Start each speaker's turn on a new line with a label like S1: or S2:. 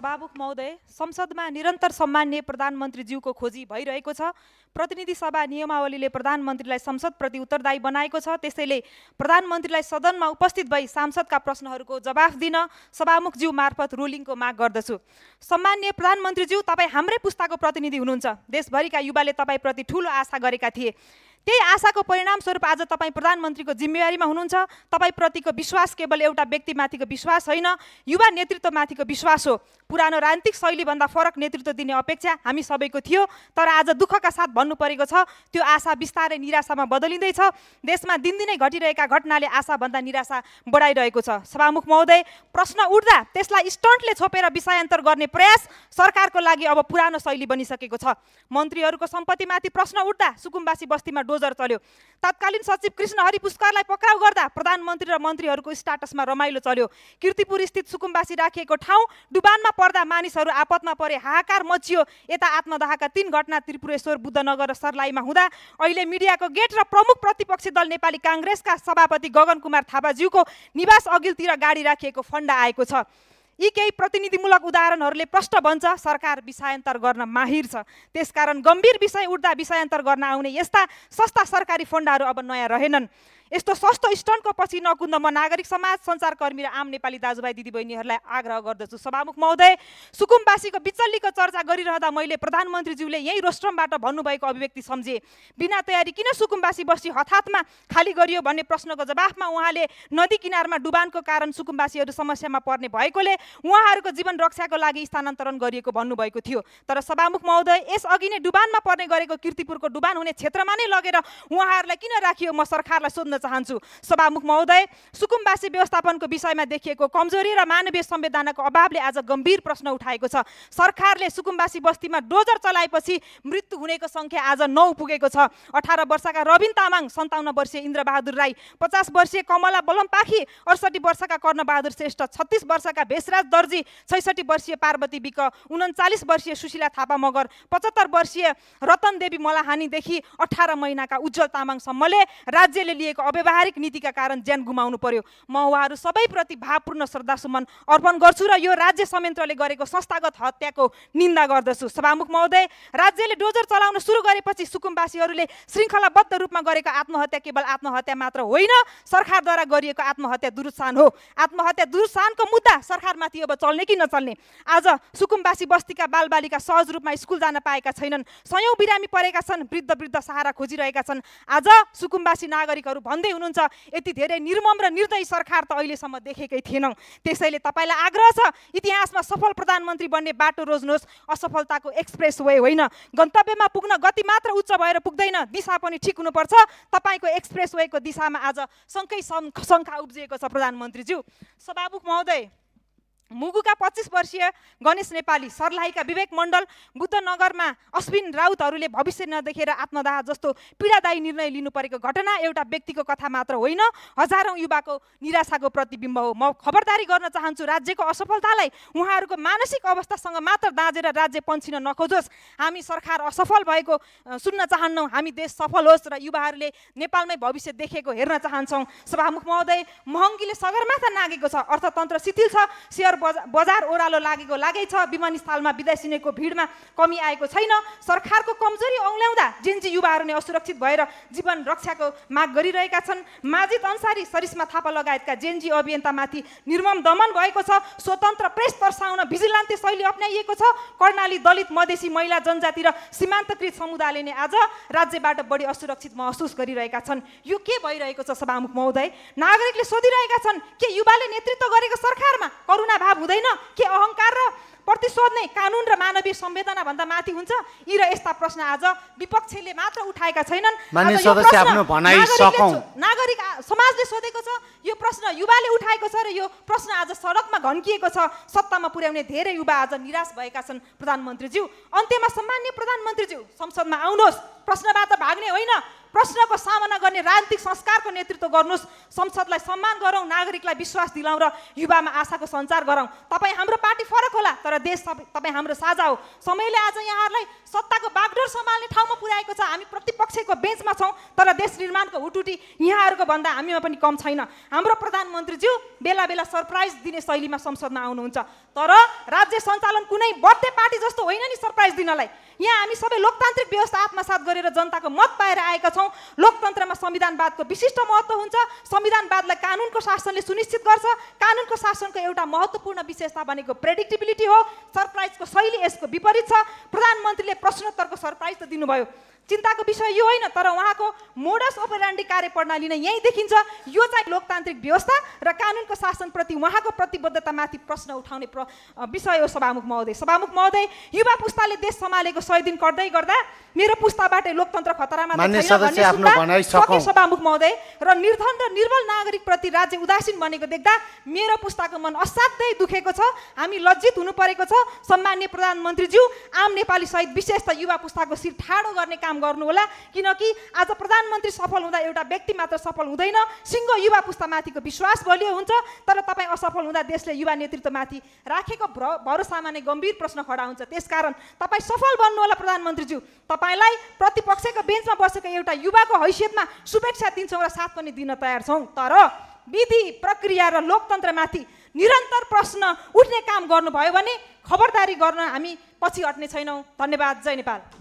S1: सभामुख महोदय, संसदमा निरन्तर सम्माननीय प्रधानमन्त्रीज्यूको खोजी भइरहेको छ। प्रतिनिधि सभा नियमावलीले प्रधानमन्त्रीलाई संसदप्रति उत्तरदायी बनाएको छ। त्यसैले प्रधानमन्त्रीलाई सदनमा उपस्थित भई सांसदका प्रश्नहरूको जवाफ दिन सभामुखज्यू मार्फत रुलिङको माग गर्दछु। सम्माननीय प्रधानमन्त्रीज्यू, तपाईँ हाम्रै पुस्ताको प्रतिनिधि हुनुहुन्छ। देशभरिका युवाले तपाईँप्रति ठूलो आशा गरेका थिए। त्यही आशाको परिणामस्वरूप आज तपाईँ प्रधानमन्त्रीको जिम्मेवारीमा हुनुहुन्छ। तपाईँप्रतिको विश्वास केवल एउटा व्यक्तिमाथिको विश्वास होइन, युवा नेतृत्वमाथिको विश्वास हो। पुरानो राजनीतिक शैलीभन्दा फरक नेतृत्व दिने अपेक्षा हामी सबैको थियो, तर आज दुःखका साथ भन्नु परेको छ त्यो आशा बिस्तारै निराशामा बदलिँदैछ। देशमा दिनदिनै घटिरहेका घटनाले आशाभन्दा निराशा बढाइरहेको छ। सभामुख महोदय, प्रश्न उठ्दा त्यसलाई स्टन्टले छोपेर विषयान्तर गर्ने प्रयास सरकारको लागि अब पुरानो शैली बनिसकेको छ। मन्त्रीहरूको सम्पत्तिमाथि प्रश्न उठ्दा सुकुम्बासी बस्तीमा डोजर चल्यो। तत्कालीन सचिव कृष्ण हरि पुस्करलाई पक्राउ गर्दा प्रधानमन्त्री र मन्त्रीहरूको स्टाटसमा रमाइलो चल्यो। कीर्तिपुर स्थित सुकुम्बासी राखिएको ठाउँ डुबानमा पर्दा मानिसहरू आपतमा परे, हाहाकार मचियो। यता आत्मदाहका 3 घटना त्रिपुरेश्वर, बुद्धनगर र सर्लाहीमा हुँदा अहिले मिडियाको गेट र प्रमुख प्रतिपक्षी दल नेपाली काङ्ग्रेसका सभापति गगन कुमार थापाज्यूको निवास अघिल्तिर गाडी राखिएको फन्डा आएको छ। यी केही प्रतिनिधिमूलक उदाहरणहरूले प्रष्ट बन्छ सरकार विषयान्तर गर्न माहिर छ। त्यसकारण गम्भीर विषय उठ्दा विषयान्तर गर्न आउने यस्ता सस्ता सरकारी फन्डाहरू अब नयाँ रहेनन्। यस्तो सस्तो स्टन्टको पछि नकुद्न म नागरिक समाज, सञ्चारकर्मी र आम नेपाली दाजुभाइ दिदीबहिनीहरूलाई आग्रह गर्दछु। सभामुख महोदय, सुकुम्बासीको बिचल्लीको चर्चा गरिरहँदा मैले प्रधानमन्त्रीज्यूले यही रोस्ट्रमबाट भन्नुभएको अभिव्यक्ति सम्झे। बिना तयारी किन सुकुम्बासी बस्ती हठातमा खाली गरियो भन्ने प्रश्नको जवाफमा उहाँले नदी किनारमा डुबानको कारण सुकुम्बासीहरू समस्यामा पर्ने भएकोले उहाँहरूको जीवन रक्षाको लागि स्थानान्तरण गरिएको भन्नुभएको थियो। तर सभामुख महोदय, यसअघि नै डुबानमा पर्ने गरेको कीर्तिपुरको डुबान हुने क्षेत्रमा नै लगेर उहाँहरूलाई किन राखियो, म सरकारलाई सोध्न चाहन्छु। सभामुख महोदय, सुकुम्बासी व्यवस्थापनको विषयमा देखिएको कमजोरी र मानवीय संवेदनाको अभावले आज गम्भीर प्रश्न उठाएको छ। सरकारले सुकुम्बासी बस्तीमा डोजर चलाएपछि मृत्यु हुनेको संख्या आज 9 पुगेको छ। 18 वर्षका रबिन तामाङ, 57 वर्षीय इन्द्रबहादुर राई, 50 वर्षीय कमला बलमपाखी, 68 वर्षका कर्णबहादुर श्रेष्ठ, 36 वर्षका भेषराज दर्जी, 66 वर्षीय पार्वती विक, 39 वर्षीय सुशीला थापा मगर, 75 वर्षीय रतन देवी मलाहानीदेखि 18 महिनाका उज्जवल तामाङसम्मले राज्यले लिएको अव्यावहारिक नीतिका कारण ज्यान गुमाउनु पर्यो। म उहाँहरू सबैप्रति भावपूर्ण श्रद्धासुमन अर्पण गर्छु र यो राज्य संयन्त्रले गरेको संस्थागत हत्याको निन्दा गर्दछु। सभामुख महोदय, राज्यले डोजर चलाउन सुरु गरेपछि सुकुम्बासीहरूले श्रृङ्खलाबद्ध रूपमा गरेको आत्महत्या केवल आत्महत्या मात्र होइन, सरकारद्वारा गरिएको आत्महत्या दुरुत्साहन हो। आत्महत्या दुरुत्साहनको मुद्दा सरकारमाथि अब चल्ने कि नचल्ने? आज सुकुम्बासी बस्तीका बालबालिका सहज रूपमा स्कुल जान पाएका छैनन्। सयौं बिरामी परेका छन्, वृद्ध सहारा खोजिरहेका छन्। आज सुकुम्बासी नागरिकहरू भन्दै हुनुहुन्छ यति धेरै निर्मम र निर्दयी सरकार त अहिलेसम्म देखेकै थिएनौँ। त्यसैले तपाईँलाई आग्रह छ, इतिहासमा सफल प्रधानमन्त्री बन्ने बाटो रोज्नुहोस्। असफलताको एक्सप्रेस वे होइन। गन्तव्यमा पुग्न गति मात्र उच्च भएर पुग्दैन, दिशा पनि ठिक हुनुपर्छ। तपाईँको एक्सप्रेस वेको दिशामा आज शङ्का उब्जिएको छ प्रधानमन्त्रीज्यू। सभामुख महोदय, मुगुका 25 वर्षीय गणेश नेपाली, सर्लाहीका विवेक मण्डल, बुद्धनगरमा अश्विन राउतहरूले भविष्य नदेखेर आत्मदाह जस्तो पीडादायी निर्णय लिनु परेको घटना एउटा व्यक्तिको कथा मात्र होइन, हजारौं युवाको निराशाको प्रतिबिम्ब हो। म खबरदारी गर्न चाहन्छु, राज्यको असफलतालाई उहाँहरूको मानसिक अवस्थासँग मात्र दाँजेर राज्य पन्छिन नखोजोस्। हामी सरकार असफल भएको सुन्न चाहन्नौँ, हामी देश सफल होस् र युवाहरूले नेपालमै भविष्य देखेको हेर्न चाहन्छौँ। सभामुख महोदय, महँगीले सगरमाथा नागेको छ, अर्थतन्त्र शिथिल छ, सेयर बजार ओह्रालो लागै छ, विमानस्थलमा विदेशीको भिडमा कमी आएको छैन। सरकारको कमजोरी औँल्याउँदा जेन्जी युवाहरू नै असुरक्षित भएर जीवन रक्षाको माग गरिरहेका छन्। माजिद अन्सारी, सरिस्मा थापा लगायतका जेन्जी अभियन्तामाथि निर्मम दमन भएको छ। स्वतन्त्र प्रेस तर्साउन भिजिलान्ते शैली अप्नाइएको छ। कर्णाली, दलित, मधेसी, महिला, जनजाति र सीमान्तकृत समुदायले नै आज राज्यबाट बढी असुरक्षित महसुस गरिरहेका छन्। यो के भइरहेको छ सभामुख महोदय? नागरिकले सोधिरहेका छन्, के युवाले नेतृत्व गरेको सरकारमा करुणा हुँदैन? के अहङ्कार र प्रतिशोध नै कानुन र मानवीय संवेदना भन्दा माथि हुन्छ? यी र यस्ता प्रश्न आज विपक्षले मात्र उठाएका छैनन्। नागरिक समाजले सोधेको छ, यो प्रश्न युवाले उठाएको छ र यो प्रश्न आज सडकमा घन्किएको छ। सत्तामा पुर्याउने धेरै युवा आज निराश भएका छन्। प्रधानमन्त्रीज्यू, अन्त्यमा सम्माननीय प्रधानमन्त्रीज्यू, संसदमा आउनुहोस्। प्रश्नबाट भाग्ने होइन, प्रश्नको सामना गर्ने राजनीतिक संस्कारको नेतृत्व गर्नुहोस्, संसदलाई सम्मान गरौँ, नागरिकलाई विश्वास दिलाउँ र युवामा आशाको सञ्चार गरौँ। तपाईँ हाम्रो पार्टी फरक होला तर देश तपाईँ हाम्रो साझा हो। समयले आज यहाँहरूलाई सत्ताको बागडोर सम्हाल्ने ठाउँमा पुर्याएको छ। हामी प्रतिपक्षको बेन्चमा छौँ तर देश निर्माणको हुटुटी यहाँहरूको भन्दा हामीमा पनि कम छैन। हाम्रो प्रधानमन्त्रीज्यू बेला बेला सरप्राइज दिने शैलीमा संसदमा आउनुहुन्छ, तर राज्य सञ्चालन कुनै बर्थडे पार्टी जस्तो होइन नि सरप्राइज दिनलाई। यहाँ हामी सबै लोकतान्त्रिक व्यवस्था आत्मसात गरेर जनताको मत पाएर आएका छौँ। लोकतन्त्रमा संविधानवादको विशिष्ट महत्त्व हुन्छ। संविधानवादलाई कानुनको शासनले सुनिश्चित गर्छ। कानुनको शासनको एउटा महत्त्वपूर्ण विशेषता भनेको प्रेडिक्टिबिलिटी हो। सरप्राइजको शैली यसको विपरीत छ। प्रधानमन्त्रीले प्रश्नोत्तरको सरप्राइज त दिनुभयो, चिन्ताको विषय यो होइन, तर उहाँको मोडस ओपरेन्डी कार्यप्रणाली नै यही देखिन्छ। यो चाहिँ लोकतान्त्रिक व्यवस्था र कानुनको शासनप्रति उहाँको प्रतिबद्धतामाथि प्रश्न उठाउने विषय हो। सभामुख महोदय, युवा पुस्ताले देश सम्हालेको 100 दिन गर्दै गर्दा मेरो पुस्ताबाटै लोकतन्त्र खतरामा सभामुख महोदय र निर्धन र निर्बल नागरिकप्रति राज्य उदासीन बनेको देख्दा मेरो पुस्ताको मन असाध्यै दुखेको छ। हामी लज्जित हुनु परेको छ। सम्माननीय प्रधानमन्त्रीज्यू, आम नेपाली सहित विशेष त युवा पुस्ताको शिर ठाडो गर्ने काम गर्नु होला, किनकि आज प्रधानमन्त्री सफल हुँदा एउटा व्यक्ति मात्र सफल हुँदैन, सिङ्गो युवा पुस्तामाथिको विश्वास बलियो हुन्छ। तर तपाईँ असफल हुँदा देशले युवा नेतृत्वमाथि राखेको भरोसामा नै गम्भीर प्रश्न खडा हुन्छ। त्यसकारण तपाईँ सफल बन्नु होला प्रधानमन्त्रीज्यू। तपाईँलाई प्रतिपक्षको बेन्चमा बसेको एउटा युवाको हैसियतमा शुभेच्छा दिन्छौँ र साथ पनि दिन तयार छौँ। तर विधि प्रक्रिया र लोकतन्त्रमाथि निरन्तर प्रश्न उठ्ने काम गर्नुभयो भने खबरदारी गर्न हामी पछि हट्ने छैनौँ। धन्यवाद। जय नेपाल।